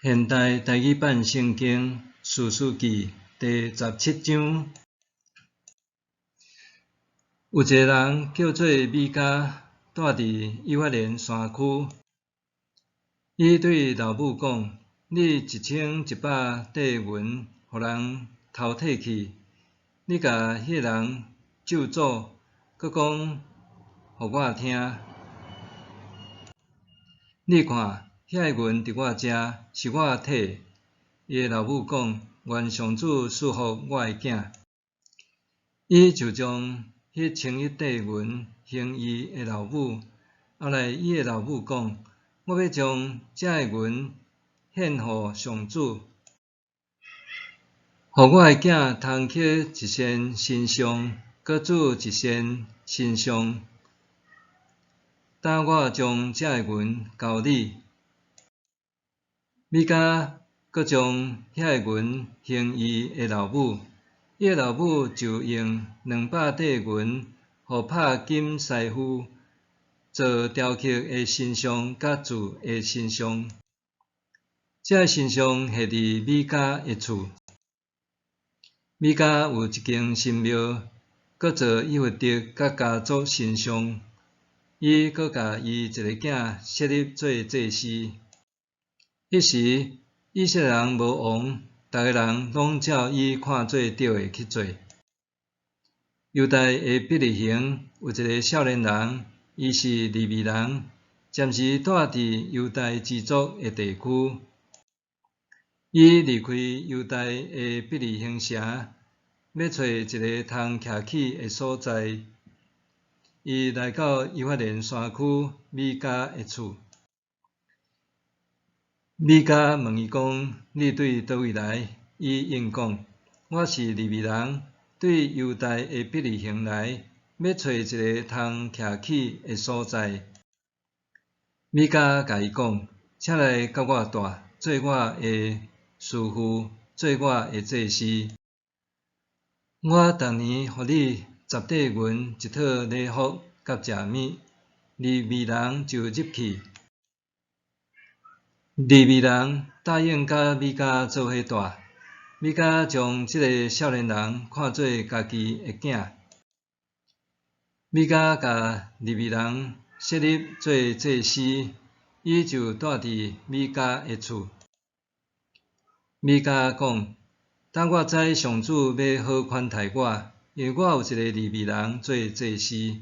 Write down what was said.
現代台語版聖經士師記第17章，有一個人叫做米迦，住佇以法蓮山區。伊對老母講：你1100塊銀予人偷提去，你共彼个人咒詛，閣講予我聽。你看，遐个銀佇我遮，是我提的。伊的老母講：願上主賜福我的囝。伊就將彼11塊銀還伊的老母。後來伊的老母講：我欲將這个銀獻予上主，予我的囝通刻一身神像，閣鑄一身神像。等我將這个銀交你。米迦閣將遐个銀還伊的老母，伊的老母就用200塊銀，予拍金師傅做雕刻的神像佮鑄的神像。這个神像下佇米迦的厝。米迦有一間神廟，閣做以弗得佮家族神像。伊閣共伊一个囝設立做祭司。彼時以色列人無王，逐个人攏照伊看做對的去做。猶大的伯利恆有一个少年人，伊是利未人，暫時住佇猶大支族的地區。伊離開猶大的伯利恆城，欲揣一个通徛起的所在。伊來到以法蓮山區米迦的厝。米迦問伊講：你對佗位來？伊應講：我是利未人，對猶大的伯利恆來，欲揣一个通徛起的所在。米迦共伊講：請來佮我蹛，做我的師傅，做我的祭司。我逐年予你10塊銀一套禮服佮食物。利未人就入去。利未人答應佮米迦做伙蹛。米迦將這个少年人看做家己的囝。米迦共利未人設立做祭司，伊就蹛佇米迦的厝。米迦講：等我知上主欲好款待我，因為我有一个利未人做祭司。